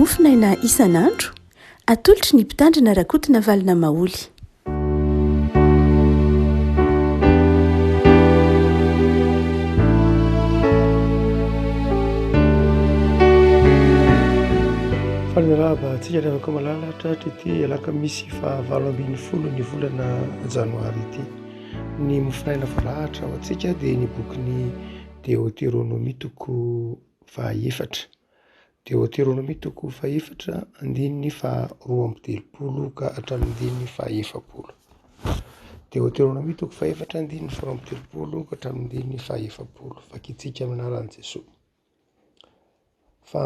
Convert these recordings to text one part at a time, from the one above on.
Mofonaina isan'andro, atolotry ny Mpitandrina Rakotonavalona Maholy. Faly miarahaba antsika ry havako malala tratry ity alakamisy faha 18 ny volana janoary ity. Ny mofonaina voalahatra ho antsika dia ny bokin'ny Deoteronomia toko fahaefatra. Deoteronomia toko fahefatra andininy faha 32 ka hatramin'ny andininy faha 40. Deoteronomia toko fahefatra andininy faha 32 ka hatramin'ny andininy faha 40. Vakintsika amin'ny anaran'i Jesoa. Fa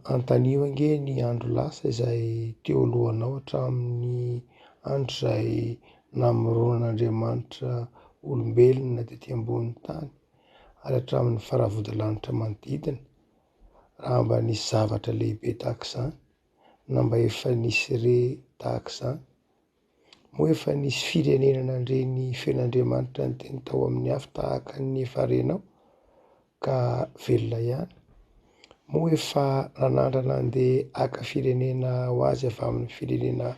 antanio ange ny andro lasa izay teo alohanao hatramin'ny andro izay namoronan'Andriamanitra olombelona tety ambonin'ny tany ary hatramin'ny faravodilanitra manodidina, raha mba nisy zavatra lehibe tahaka izany, na mba efa nisy re tahaka izany. Moa efa nisy firenena nandre ny feon'Andriamanitra niteny tao amin'ny afo tahaka ny efa renao, ka velona ihany? Moa efa nanandrana handeha haka firenena ho azy avy amin'ny firenena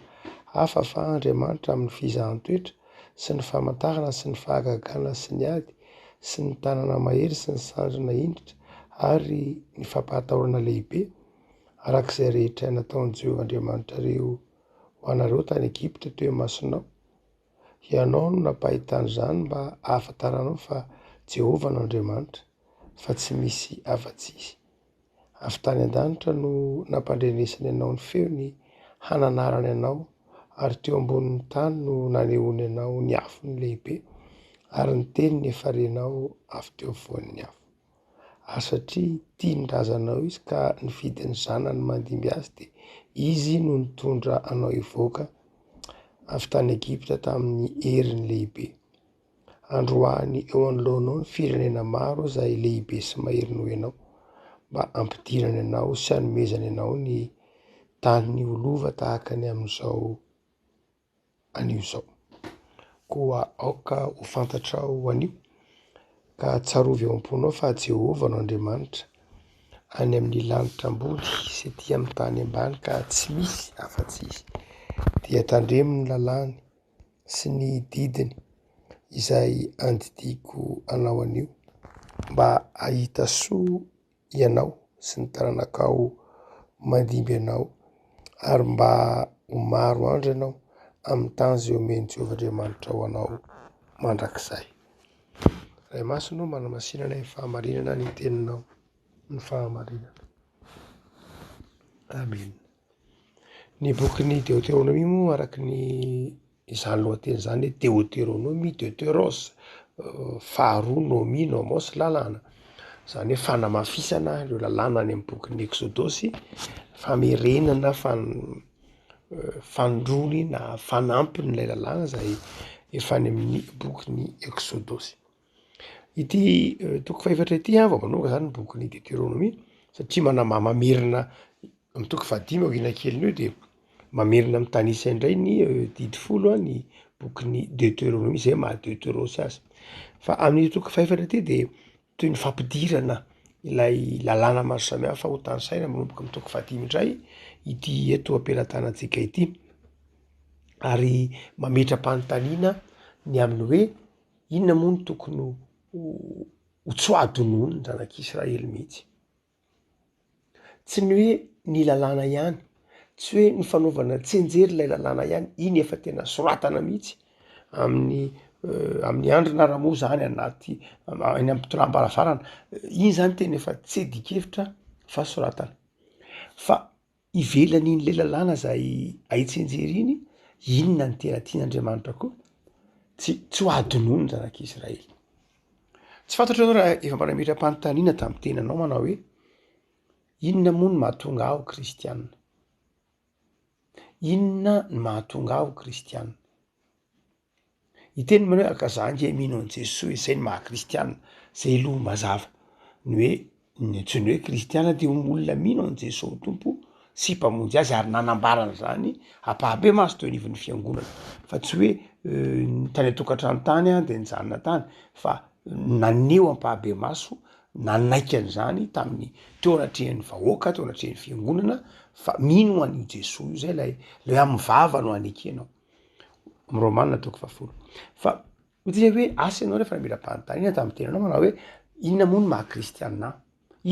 hafa va Andriamanitra amin'ny fizahan-toetra sy ny famantarana sy ny fahagagana sy ny ady sy ny tanana mahery sy ny sandry nahindritra ary ny fampahatahorana lehibe, araka izay rehetra nataon'i Jehovah Andriamanitrareo ho anareo tany Egypta teo imasonao. Hianao no nampahitany izany mba hahafantaranao fa Jehovah no Andriamanitra, fa tsy misy afa-tsy Izy. Avy tany an-danitra no nampandrenesany anao ny feony hananarany anao, ary teo ambonin'ny tany no nanehoany anao ny afony lehibe, ary ny teniny efa renao avy teo afovoan'ny afo. Ary satria tia ny razanao izy ka nifidy ny zanany mandimby azy dia izy no nitondra anao hivoaka avy tany Egypta tamin'ny heriny lehibe. Androany eo anoloanao ny firenena maro izay lehibe sy mahery noho ianao, mba hampidirany anao sy hanomezany anao ny taniny ho lova tahaka ny amin'izao anio izao. Koa aoka ho fantatrao anio, ka tsarovy ao am-ponao fa Jehovah no Andriamanitra, any amin'ny lanitra ambony sy ety amin'ny tany ambany ka tsy misy afa-tsy Izy. Dia tandremo ny lalàny sy ny didiny izay andidiako anao anio, mba hahita soa ianao sy ny taranakao mandimby anao, ary mba ho maro andro ianao amin'ny tany izay omen'i Jehovah Andriamanitrao anao mandrakizay. Ray Masina ô, manamasina anay amin'ny fahamarinana ny teninao, ny fahamarinana. Amena. Ny bokin'ny Deoteronomia moa araka ny izany lohateny izany hoe Deoteronomia, Deuteros, faharoa nomia, nomos, lalàna. Izany hoe fanamafisana ireo lalàna any amin'ny bokin'ny Eksodosy, famerenana fanindroany na fanampiny ilay lalàna izay efa any amin'ny bokin'ny Eksodosy. Ity toko fahefatra ity an, vao manomboka zany ny bokin'ny Deoteronomia satria manama- mamerina amin'ny toko fahadimy aoriana kelin'io de mamerina mitanisa indray ny didy folo an ny bokin'ny Deoteronomia, zay maha Deoterosy azy. Fa amin'ity toko fahefatra ity de toy ny fampidirana ilay lalàna maro samihafa ho tanisaina manomboka amin'ny toko fahadimy indray ity eto am-pelatanantsika ity, ary mametra-panontaniana ny amin'ny hoe Inona moa no tokony ho tsy ho adinoin'ny zanak'Israely mihitsy? Tsy ny hoe ny lalàna ihany, tsy hoe ny fanaovana tsianjery ilay lalàna ihany, iny efa tena soratana mihitsy amin'ny amin'ny andrina ara moa zany anaty eny am-pitoram-baravarana, iny zany tena efa tsy adin-kevitra fa soratana. Fa Ivelan'iny le lalàna zay hay tsianjery iny, inona no tena tian'Andriamanitra koa? Tsy tsy ho adinoiny ny zanak'Israely. Tsy fantatro ianao raha efa mba nametra-panontaniana tamin'ny tenanao manao hoe, inona moa no mahatonga ahy ho kristianina? Inona no mahatonga ahy ho kristianina? Hiteny manao hoe ka za ange mino an'i Jesoa e, zay no maha kristiana, zay aloha mazava, ny hoe ny antsoiny hoe kristiana de olona mino an'i Jesoa ho Tompo sy mpamonjy azy ary nanambara an'izany ampahabemaso teo anivon'ny fiangonana, fa tsy hoe tany an-tokantrano tany an de nijanona tany fa naneho ampahabemaso. nanaiky an'izany tamin'ny teo anatrehan'ny vahoaka, teo anatrehan'ny fiangonana fa mino an'io Jesoa io, zay lay lay amin'ny vava no anekenao, am Romana toko fahafolo. Fa hoy hoe asa ianao rehefa namela-panontaniana tamin'ny tenanao manao hoe inona moa no maha kristianina ahy?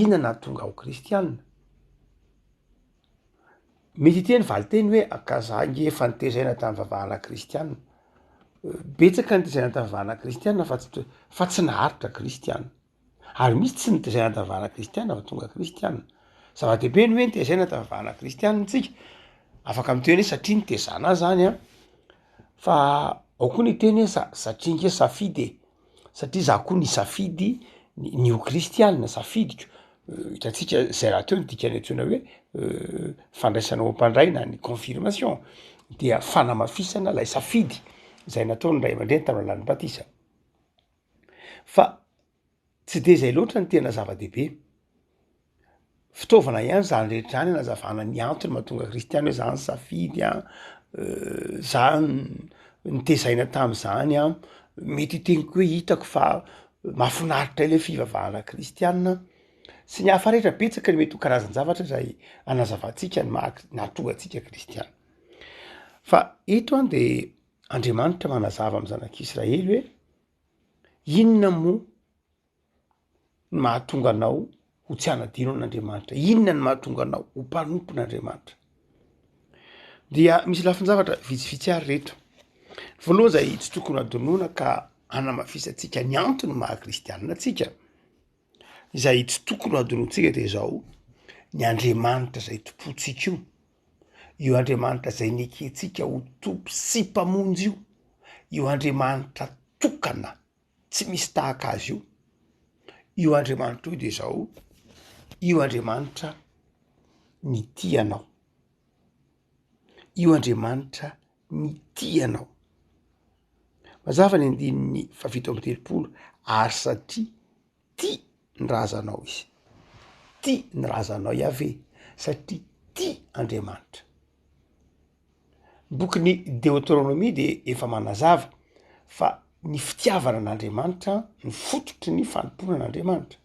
Inona nahatonga ahy ho kristianina? Mety hiteny valinteny hoe ka za ange efa nitezaina tamin'ny vavahana kristianina. Betsaka ny nitezaina tamin'ny vavahana kristianina fa tsy fa tsy naharitra kristianina. Ary misy tsy nitezaina tamin'ny vavahana kristianina fa tonga kristianina. Zava-dehibe ny hoe nitezaina tamin'ny vavahana kristianina tsika. Afaka miteny hoe satria nitezana ahy zany an, fa ao koa ny hiteny hoe sa- satria nge safidy e. Satria za koa nisafidy ny ho kristianina, safidiko, hitantsika zay rahateo ny dikany antsoina hoe fandraisana ho mpandray na ny confirmation dia fanamafisana lay safidy zay nataon'ny ray aman-dreny tamin'ny alalan'ny batisa. Fa tsy de zay loatra ny tena zava-dehibe. Fitaovana ihany zany rehetra zany anazavana ny antony mahatonga kristiana hoe za nisafidy an, za nitezaina tam'zany an, mety hiteny koa hoe hitako fa mahafinaritra ahy le fivavahana kristiana, sy ny hafa rehetra, betsaka ny mety ho karazan-javatra zay anazavantsika ny maha nahatonga antsika kristiana. Fa eto an de Andriamanitra manazava amy zanak'Israely hoe inona moa ny mahatonga anao ho tsy hanadino an'Andriamanitra? Inona ny mahatonga anao ho mpanompon'Andriamanitra? Dia misy lafin-javatra vitsivitsy ary reto. Voalohany zay tsy tokony hadinoina ka hanamafisantsika ny antony maha kristianina antsika, izay tsy tokony hadinointsika de zao, ny Andriamanitra zay tompontsika io, io Andriamanitra zay nekentsika ho Tompo sy Mpamonjy io, io Andriamanitra tokana tsy misy tahaka azy io, io Andriamanitra io de zao, io Andriamanitra nitia anao, io Andriamanitra nitia anao. Mazava ny andininy fahafito amby telopolo, ary satria tia ny razanao izy, tia ny razanao Iaveh, satria tia Andriamanitra. Ny bokin'ny Deoteronomia dia efa manazava fa ny fitiavana an'Andriamanitra no fototry ny fanompoana an'Andriamanitra.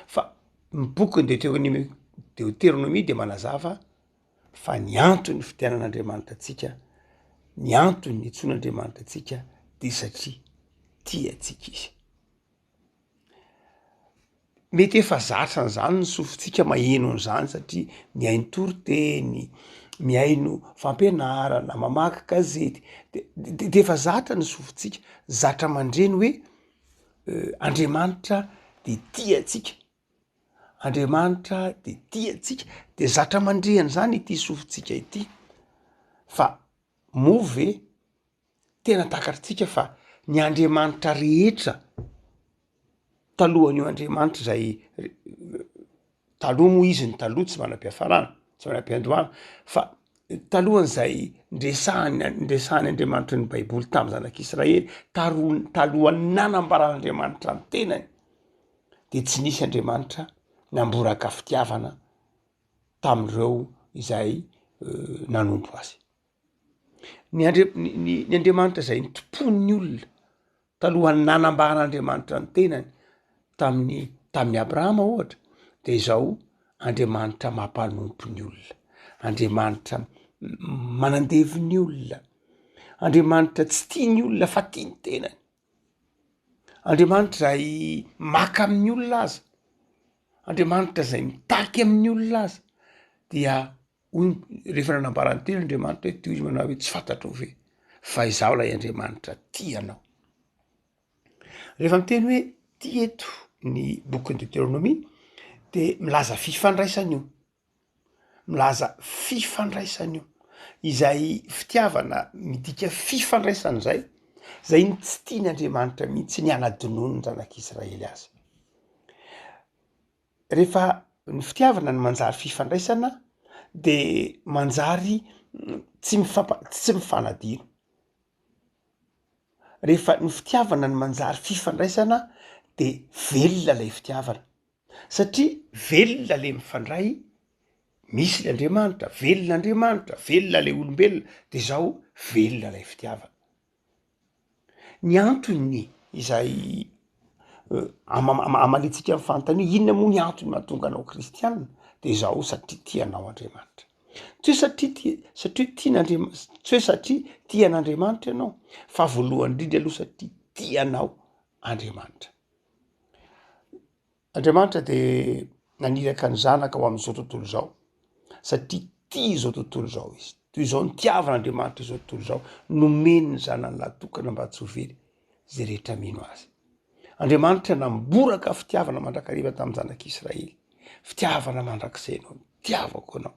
Fa ny bokin'ny Deoteronomia Deoteronomia dia manazava fa ny anton'ny fitiavan'Andriamanitra antsika, ny antony niantsoan'Andriamanitra antsika dia satria tia antsika izy. Mety efa zatra an'izany ny sofintsika maheno an'izany satria mihaino toriteny, mihaino fampianarana, mamaky gazety, de de efa zatra ny sofintsika, zatra mandre ny hoe Andriamanitra de tia antsika, Andriamanitra de tia antsika, de zatra mandre an'izany ity sofintsika ity, fa moa ve Tena takatritsika fa ny andriamanitra rehetra talohan'io andriamanitra izay taloha moa izy ny taloha tsy manam-piafarana, tsy manam-piandohana fa talohan'izay ndresahany ndresahany Andriamanitry ny baiboly tamy zanak'Israely taro- talohan'ny nanambaran'Andriamanitra ny tenany de tsy nisy Andriamanitra namboraka fitiavana tamin'ireo izay nanompo azy. Ny andre- ny ny ny Andriamanitra zay nitompoan'ny olona talohan'ny nanambaran'Andriamanitra ny tenany tamin'ny tamin'i Abrahama ohatra de izao Andriamanitra mampanompo ny olona, Andriamanitra manandevo ny olona, Andriamanitra tsy tia ny olona fa tia ny tenany, Andriamanitra zay maka amin'ny olona aza, Andriamanitra zay mitaky amin'ny olona aza dia Hoy rehefa nanambara ny teny Andriamanitra hoe toy izy manao hoe tsy fantatrao ve fa izaho ilay Andriamanitra tia anao. Rehefa miteny hoe tia eto ny bokin'ny Deoteronomia de milaza fifandraisana io, milaza fifandraisana io, izay fitiavana midika fifandraisana zay, zay ny tsy tian'Andriamanitra mihitsy ny hanadinoan'ny zanak'Israely azy. Rehefa ny fitiavana no manjary fifandraisana de manjary tsy mifampa- tsy mifanadino, rehefa ny fitiavana no manjary fifandraisana de velona lay fitiavana satria velona le mifandray, misy le Andriamanitra, velona Andriamanitra, velona le olombelona de zao velona lay fitiavana. Ny antony izay. Hamaliantsika ny fanontaniana, inona moa ny antony mahatonga anao kristiana? De izao, satria tia anao Andriamanitra. Tsy hoe satria tia, satria tian'Andriama-, tsy hoe satria tia an'Andriamanitra ianao, fa voalohany indrindra aloha satria tia anao Andriamanitra. Andriamanitra de naniraka ny zanaka ho amin'izao tontolo izao satria tia izao tontolo izao izy. Toy izao nitiavan'Andriamanitra izao tontolo izao, nomeny ny zanany lahy tokana mba tsy ho very zay rehetra mino azy. Andriamanitra namboraka fitiavana mandrakariva tamin'ny zanak'Israely, fitiavana mandrakizay no nitiavako anao.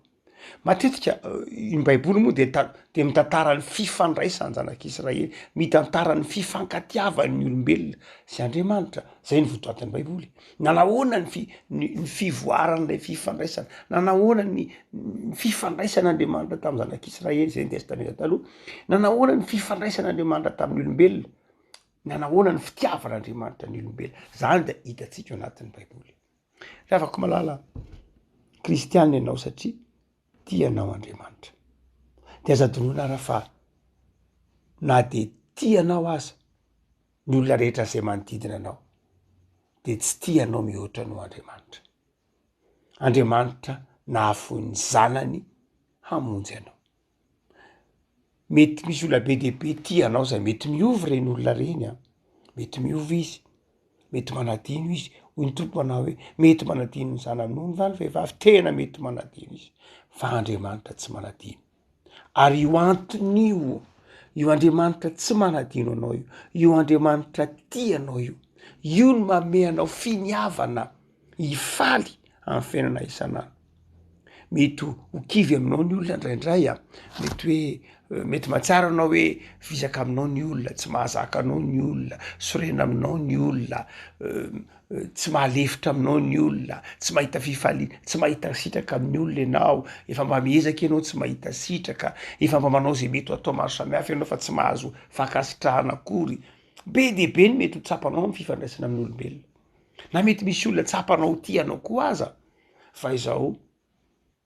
Matetika ny baiboly moa de ta- de mitantara ny fifandraisan'ny zanak'Israely, mitantara ny fifankatiavan'ny olombelona sy Andriamanitra, zay ny votoatin'ny baiboly. Nanahoana ny fi- ny ny fivoaran'ilay fifandraisana, nanahoana ny ny fifandraisan'Andriamanitra tamin'ny zanak'Israely zay ny testamenta taloha, nanahoana ny fifandraisan'Andriamanitra tamin'ny olombelona, nanahoana ny fitiavan'Andriamanitra ny olombelona, zany de hitantsika ao anatin'ny baiboly. Ry havako malala, kristiana ianao satria tia anao Andriamanitra. De aza adinoina ara fa na de tia anao aza ny olona rehetra zay manodidina anao de tsy tia anao mihoatra noho Andriamanitra. Andriamanitra nahafoy ny zanany hamonjy anao. Mety misy olona be dia be tia anao zay, mety miova ireny olona ireny an, mety miova izy, mety manadino izy, hoy ny Tompo manao hoe mety manadino ny zanany nono va ny vehivavy? Tena mety manadino izy, fa Andriamanitra tsy manadino, ary io antony io, io Andriamanitra tsy manadino anao io, io Andriamanitra tia anao io, io no manome anao finiavana hifaly amin'ny fiainana isan'andro. Mety ho kivy aminao ny olona indraindray a, mety hoe mety mahatsiaro anao hoe vizaka aminao ny olona, tsy mahazaka anao ny olona, sorena aminao ny olona, tsy mahalefitra aminao ny olona, tsy mahita fifaliana, tsy mahita sitraka amin'ny olona ianao, efa mba miezaka ianao tsy mahita sitraka, efa mba manao zay mety ho atao maro samihafa ianao fa tsy mahazo fankasitrahana akory, be dia be ny mety ho tsapanao amin'ny fifandraisana amin'ny olombelona, na mety misy olona tsapanao ho tia anao koa aza. Fa izao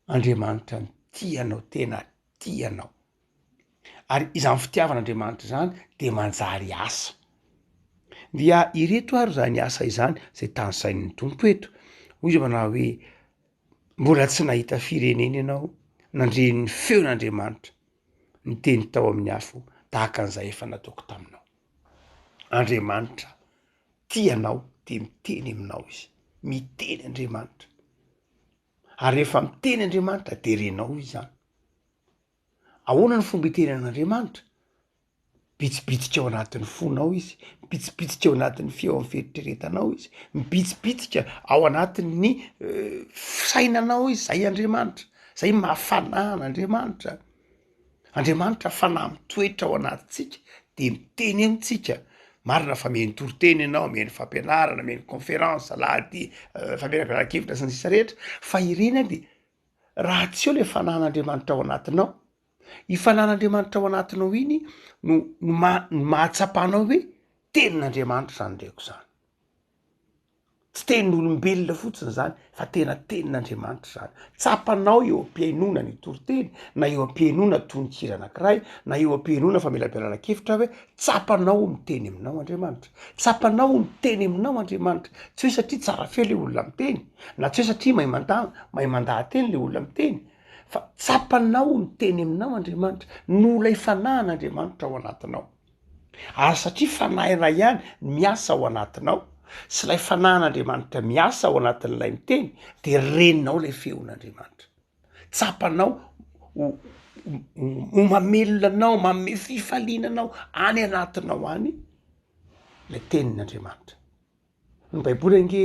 Andriamanitra tia anao, tena tia anao. Ary izany fitiavan'Andriamanitra izany de manjary asa. Dia ireto ary izany asa izany zay tanisain'ny Tompo eto. Hoy izy manao hoe, mbola tsy nahita firenena ianao nandre ny feon'Andriamanitra niteny tao amin'ny afo tahaka an'izay efa nataoko taminao. Andriamanitra tia anao de miteny aminao izy, miteny Andriamanitra, ary rehefa miteny Andriamanitra de renao izany. Ahoana ny fomba itenenan'Andriamanitra? Mibitsibitsika ao anatin'ny fonao izy, mibitsibitsika ao anatin'ny feo amin'ny fieritreretanao izy, mibitsibitsika ao anatin'ny fisainanao izy, zay Andriamanitra, zay maha fanahy an'Andriamanitra. Andriamanitra fanahy mitoetra ao anatintsika de miteny amintsika, marina fa mihaino toriteny ianao, mihaino fampianarana, mihaino conférence, alahady famelabelaran-kevitra sy ny sisa rehetra, fa ireny an de raha tsy eo le fanahin'Andriamanitra ao anatinao, io fanahin'Andriamanitra ao anatinao iny no no maha- no mahatsapanao hoe tenin'Andriamanitra zany reko zany. Tsy tenin'olombelona fotsiny izany fa tena tenin'Andriamanitra izany. Tsapanao eo am-pihainoana ny toriteny na eo am-pihainoana tononkira anankiray na eo am-pihainoana famelabelaran-kevitra hoe tsapanao miteny aminao Andriamanitra. Tsapanao miteny aminao Andriamanitra. Tsy hoe satria tsara feo le olona miteny na tsy hoe satria mahay manda- mahay mandaha-teny le olona miteny fa tsapanao miteny aminao Andriamanitra noho ilay fanahin'Andriamanitra ao anatinao. Ary satria fanahy iray ihany miasa ao anatinao, sy ilay fanahin'Andriamanitra miasa ao anatin'ilay miteny, de reninao ilay feon'Andriamanitra. Tsapanao ho ho mamelona anao, manome fifaliana anao any anatinao any ilay tenin'Andriamanitra. Ny baiboly ange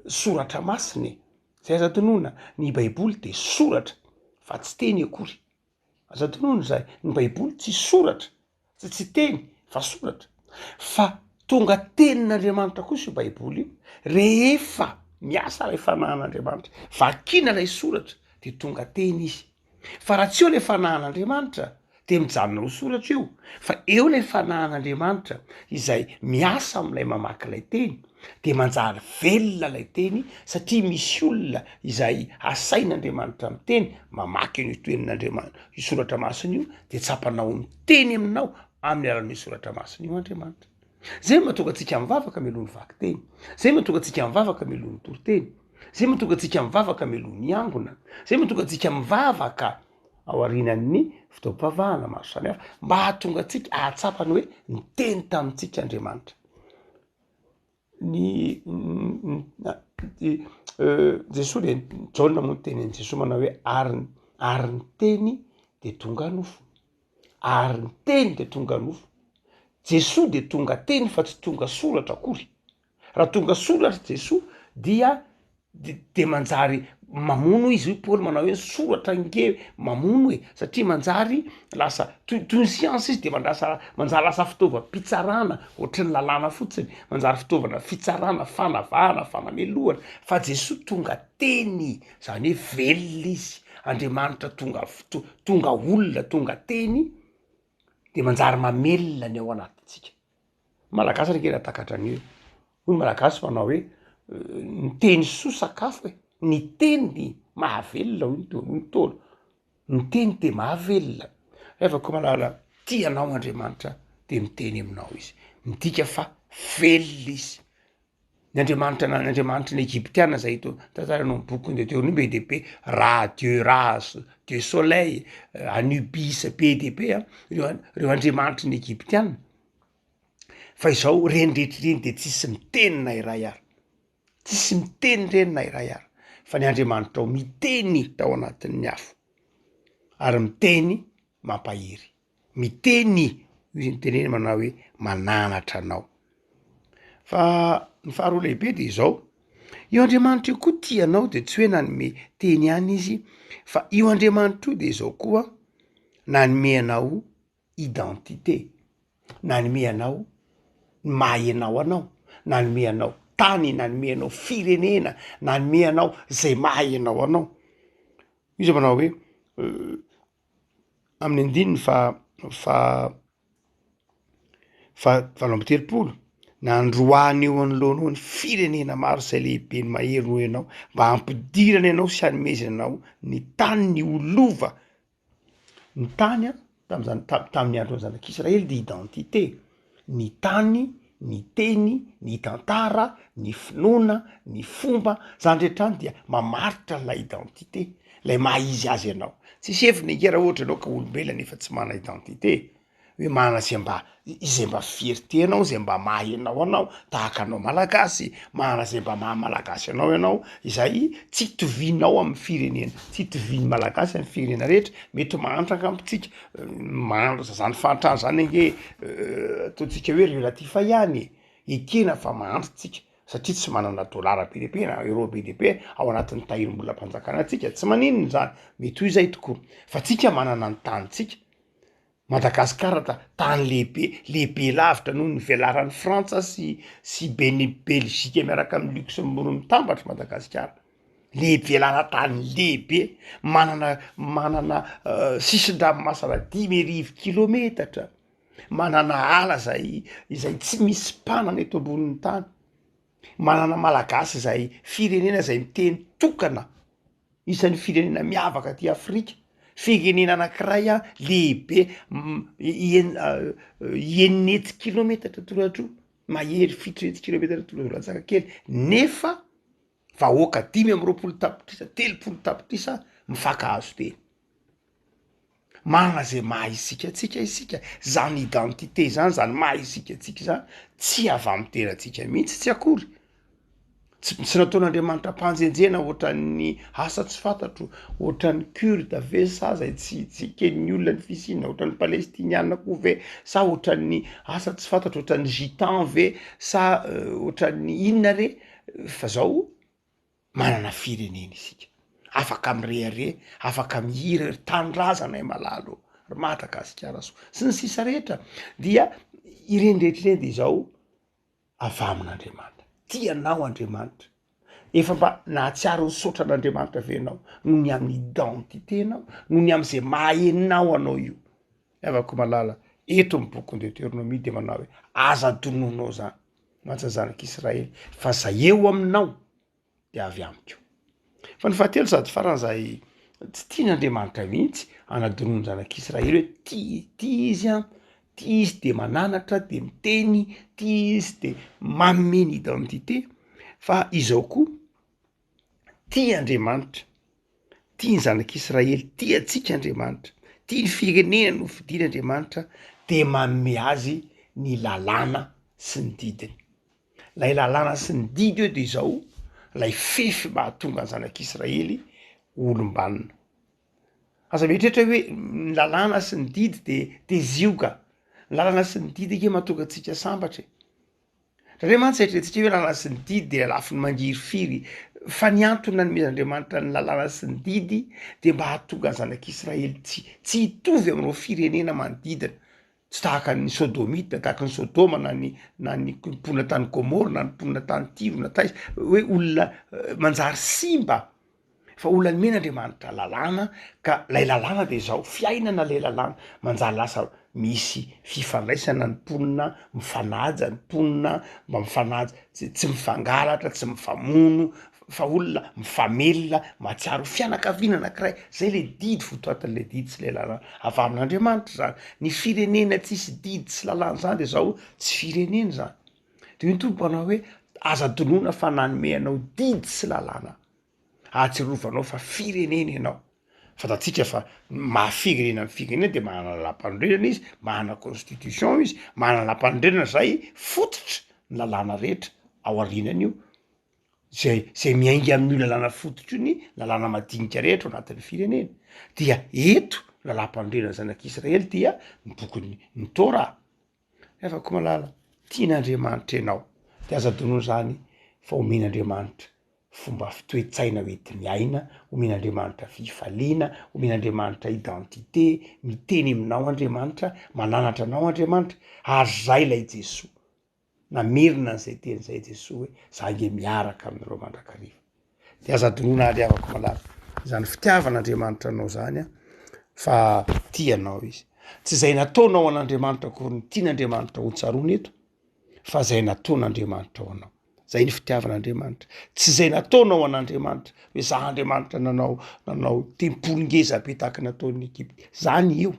soratra masina e, zay aza adinoina, ny baiboly de soratra fa tsy teny akory. Aza adinoina izay, ny baiboly tsy soratra, tsy tsy teny fa soratra, fa tonga tenin'Andriamanitra kosa io baiboly io rehefa miasa ilay fanahin'Andriamanitra, vakina ilay soratra de tonga teny izy, fa raha tsy eo ilay fanahin'Andriamanitra de mijanona ho soratra io, fa eo ilay fanahin'Andriamanitra izay miasa amin'ilay mamaky ilay teny de manjary velona ilay teny satria misy olona izay asain'Andriamanitra miteny, mamaky an'io tenin'Andriamanitra, io soratra masina io de tsapanao miteny aminao amin'ny alalan'io soratra masina io Andriamanitra. Zay no mahatonga antsika mivavaka mialoha ny vakiteny, zay no mahatonga antsika mivavaka mialoha ny toriteny, zay no mahatonga antsika mivavaka mialoha ny angona, zay no mahatonga antsika mivavaka ao aorianan'ny fotoam-pivavahana maro samihafa, mba hahatonga antsika hahatsapa ny hoe niteny tamintsika Andriamanitra. Ny Jesoa dia, Jaona moa niteny an'i Jesoa manao hoe ary ary ny teny de tonga nofo, ary ny teny de tonga nofo. Jesoa de tonga teny fa tsy tonga soratra akory. Raha tonga soratra Jesoa dia de manjary mamono izy, hoy Paoly manao hoe ny soratra ange mamono e, satria manjary lasa toy toy ny siansa izy de mandrasa manjary lasa fitaovam-pitsarana ohatry ny lalàna fotsiny, manjary fitaovana fitsarana, fanavahana, fanamelohana, fa Jesoa tonga teny, zany hoe velona izy, Andriamanitra tonga tonga olona, tonga teny, de manjary mamelona ny ao anatintsika. Malagasy anie kely hahatakatra an'io e! Hoy ny Malagasy manao hoe ny teny soa sakafo e! Ny teny mahavelona hoy ny hoy ny Ntaolo, ny teny de mahavelona. Rehefa koa malala tia anao Andriamanitra de miteny aminao izy, midika fa velona izy. Ny Andriamanitra na ny Andriamanitry ny Egyptiana zay eto tantaraina ao amin'ny bokin'ny Deuteronome be dia be, Ra, dieu Ra, dieu soleil, Anubis, be dia be an, ireo ireo andriamanitry ny Egyptiana. Fa izao ireny rehetra ireny de tsisy miteny na iray ary, tsisy miteny ireny na iray ary, fa ny Andriamanitrao miteny tao anatin'ny afo, ary miteny mampahery. Miteny io izy nitenena manao hoe mananatra anao. Fa ny faharoa lehibe de izao, io Andriamanitra io koa tia anao de tsy hoe nanome teny ihany izy fa io Andriamanitra io de izao koa nanome anao identité, nanome anao ny maha ianao anao, nanome anao tany, nanome anao firenena, nanome anao zay maha ianao anao. Izy manao hoe Amin'ny andininy faha faha faha 38, Nandroahany eo anoloanao ny firenena maro izay lehibe ny mahery noho ianao, mba hampidirany anao sy hanomezany anao ny taniny ho lova. Ny tany an, tamin'izany tam- tamin'ny andron'ny zanak'Israely dia identité, ny tany, ny teny, ny tantara, ny finoana, ny fomba, zany rehetra zany dia mamaritra an'ilay identité, lay maha izy azy anao. Tsisy heviny ange raha ohatra ianao ka olombelona nefa tsy manana identité, hoe manana zay mba izay mba fierté anao, zay mba maha ianao anao, tahaka anao malagasy, manana zay mba maha malagasy anao ianao, izay tsy itovianao amin'ny firenena, tsy itovian'ny malagasy amin'ny firenena rehetra, mety mahantra angamba tsika, Mahantra zany fahantrana zany ange ataontsika hoe relatif ihany e, ekena fa mahantra tsika satria tsy manana dolara be dia be na euro be dia be ao anatin'ny tahirim-bolam-panjakana tsika, tsy maninona zany, mety ho izay tokoa, fa tsika manana ny tanintsika, Madagasikara ta- tany lehibe, lehibe lavitra noho ny velaran'i Frantsa sy sy Beni- Belzika miaraka amin'i Luxembourg mitambatra Madagasikara. Lehibe lalan-tany lehibe, manana manana sisin-dranomasina 5000 kilometatra, manana ala zay izay tsy misy mpanana eto ambonin'ny tany, manana malagasy zay firenena zay miteny tokana, isan'ny firenena miavaka aty Afrika, firenena anakiray a lehibe enina hetsy kilometatra toradroa, mahery 700 kilometatra toradroa latsaka kely nefa vahoaka 25 tapitrisa, 30 tapitrisa mifankahazo teny. Manana zay maha isika antsika isika, zany identité zany, zany maha isika antsika zany, tsy avy amy tenantsika mihitsy tsy akory, tsy tsy nataon'Andriamanitra mpanjenjena ohatran'ny asa tsy fantatro, ohatran'ny kurde ve sa zay tsy tsy eken'ny olona ny fisiany, ohatran'ny palestiniana koa ve sa ohatran'ny asa tsy fantatro, ohatran'ny gitan ve sa ohatran'ny inona re? Fa zao manana firenena isika, afaka mirehareha, afaka mihira ry tanindrazanay malala ô, ry Madagasikara soa, sy ny sisa rehetra, dia ireny rehetra ireny de izao avy amin'Andriamanitra, tia anao Andriamanitra, efa mba nahatsiaro nisaotra an'Andriamanitra ve ianao noho ny amin'ny identité-nao, noho ny am'zay maha enao anao io, havako malala, eto ny bokin'ny Deoteronomia de manao hoe aza adononao zany. Mantsy ny zanak'Israely, fa zay eo aminao de avy amiko. Fa ny fahatelo sady farany zay tsy tian'Andriamanitra mihitsy hanadinoa ny zanak'Israely hoe tia tia izy an, Tia izy de mananatra de miteny, tia izy de manome ny identité, fa izao koa, tia Andriamanitra, tia ny zanak'Israely, tia antsika Andriamanitra, tia ny firenena nofidiny Andriamanitra de manome azy ny lalàna sy ny didiny. Lay lalàna sy ny didy eo de izao, lay fefy mahatonga ny zanak'Israely ho olom-banona. Aza mieritreritra hoe ny lalàna sy ny didy de de zioga, ny lalana sy ny didy ange mahatonga antsika sambatra e. Indraindray mantsy eritreretintsika hoe lalàna sy ny didy de lafiny mangirifiry, fa ny antony nanomezan'Andriamanitra ny lalàna sy ny didy de mba hahatonga ny zanak'Israely tsy tsy hitovy amin'ireo firenena manodidina, tsy tahaka ny Sôdômita, tahaka ny Sôdôma na ny na ny mponina tany Gômôra na ny mponina tany Tiro na taiza, hoe olona manjary simba. Fa olona nomen'Andriamanitra lalàna ka lay lalàna de zao, fiainana lay lalàna, manjary lasa misy fifandraisana ny mponina, mifanaja ny mponina, mba mifanaja, tsy tsy mifangalatra, tsy mifamono, fa olona mifamelona, mahatsiaro ho fianakaviana anakiray, zay le didy votoatin'le didy sy le lalàna, avy amin'Andriamanitra zany, ny firenena tsisy didy sy lalàna zany de zao tsy firenena zany, de hoy ny Tompo manao hoe aza adinoina fa nanome anao didy sy lalàna ahatsiarovanao fa firenena ianao, fantatsika fa ny maha firenena ny firenena de manana lalàm-panorenana izy, manana constitution izy, manana lalàm-panorenana zay fototra ny lalàna rehetra ao aorianan'io, zay zay miainga amin'io lalàna fototra io ny lalàna madinika rehetra ao anatin'ny firenena, dia eto lalàm-panorenana zanak'israely dia ny bokin'ny ny Torah. Havako malala, tian'Andriamanitra ianao, de aza adinoina izany fa omen'Andriamanitra fomba fitoetsaina ho enti-miaina, omen'Andriamanitra fifaliana, omen'Andriamanitra identité, miteny aminao Andriamanitra, mananatra anao Andriamanitra, ary zay ilay Jesoa, namerina an'izay teny izay Jesoa hoe za nge miaraka aminareo mandrakariva. De aza adinoina ary havako malala izany fitiavan'Andriamanitra anao zany an, fa tia anao izy. Tsy izay nataonao an'Andriamanitra akory no tian'Andriamanitra ho tsaroana eto fa zay nataon'Andriamanitra ho anao. Zay ny fitiavan'Andriamanitra. Tsy izay nataonao an'Andriamanitra hoe za Andriamanitra nanao nanao tempoly ngeza be tahaka ny nataon'ny Egypta. Zany io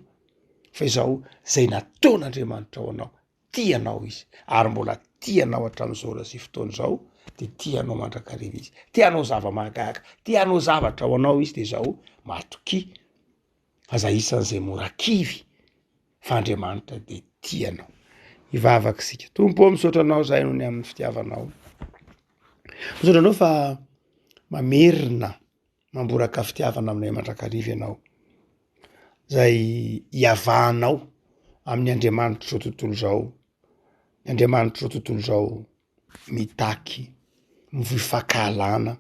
fa izao zay nataon'Andriamanitra ho anao. Tia anao izy ary mbola tia anao hatramin'izao ora sy fotoana izao de tia anao mandrakariva izy. Te hanao zava-mahagaga, te hanao zavatra ho anao izy de izao matokia aza isan'izay mora kivy fa Andriamanitra de tia anao. Hivavaka isika. Tompo ô, misaotra anao izahay noho ny amin'ny fitiavanao. Misaotra anao fa mamerina Mamboraka fitiavana aminay mandrakariva Ianao, zay iavahanao amin'ny Andriamanitr'izao tontolo izao, ny Andriamanitr'izao tontolo izao mitaky, mivoy fankahalana,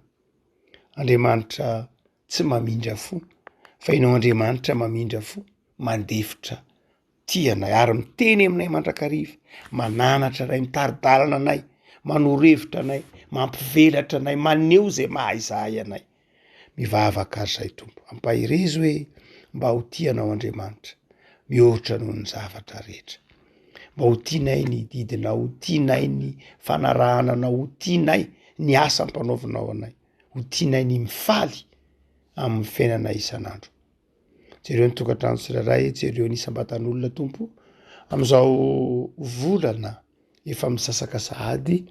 Andriamanitra tsy mamindra fo, fa Ianao Andriamanitra mamindra fo, mandefitra tia anay ary miteny aminay mandrakariva, mananatra anay, mitari-dalana anay, manoro hevitra anay, mampivelatra anay, maneho izay maha izahay anay. Mivavaka ary izahay Tompo, ampaherezo hoe mba ho tia anao Andriamanitra, mihoatra noho ny zavatra rehetra. Mba ho tianay ny didinao, ho tianay ny fanarahana anao, ho tianay ny asa ampanaovinao anay, ho tianay ny mifaly amin'ny fiainana isan'andro. Jereo ny tokantrano tsirairay, jereo ny isam-batan'olona Tompo amin'izao volana efa misasaka sahady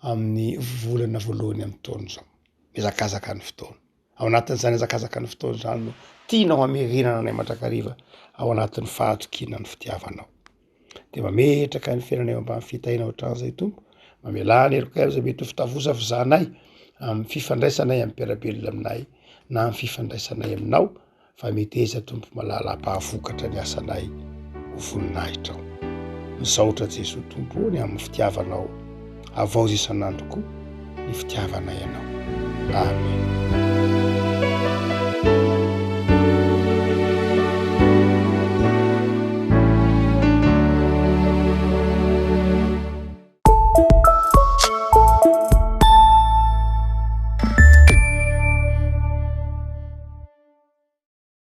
amin'ny volana voalohany amin'ny taona izao. Mihazakazaka ny fotoana. Ao anatin'izany hazakazaka ny fotoana izany no tianao hamerenana anay mandrakariva ao anatin'ny fahatokiana ny fitiavanao. De mametraka ny fiainanay eo ambany fitahianao hatrany izay Tompo, mamelà ny helokay amin'izay mety ho fitavozavozanay amin'ny fifandraisanay amin'ny mpiara-belona aminay na amin'ny fifandraisanay aminao fa meteza Tompo malala hampahavokatra ny asanay ho voninahitrao. Misaotra Jesoa Tompo ô ny amin'ny fitiavanao, havaozy isan'andro koa ny fitiavanay anao. Amen.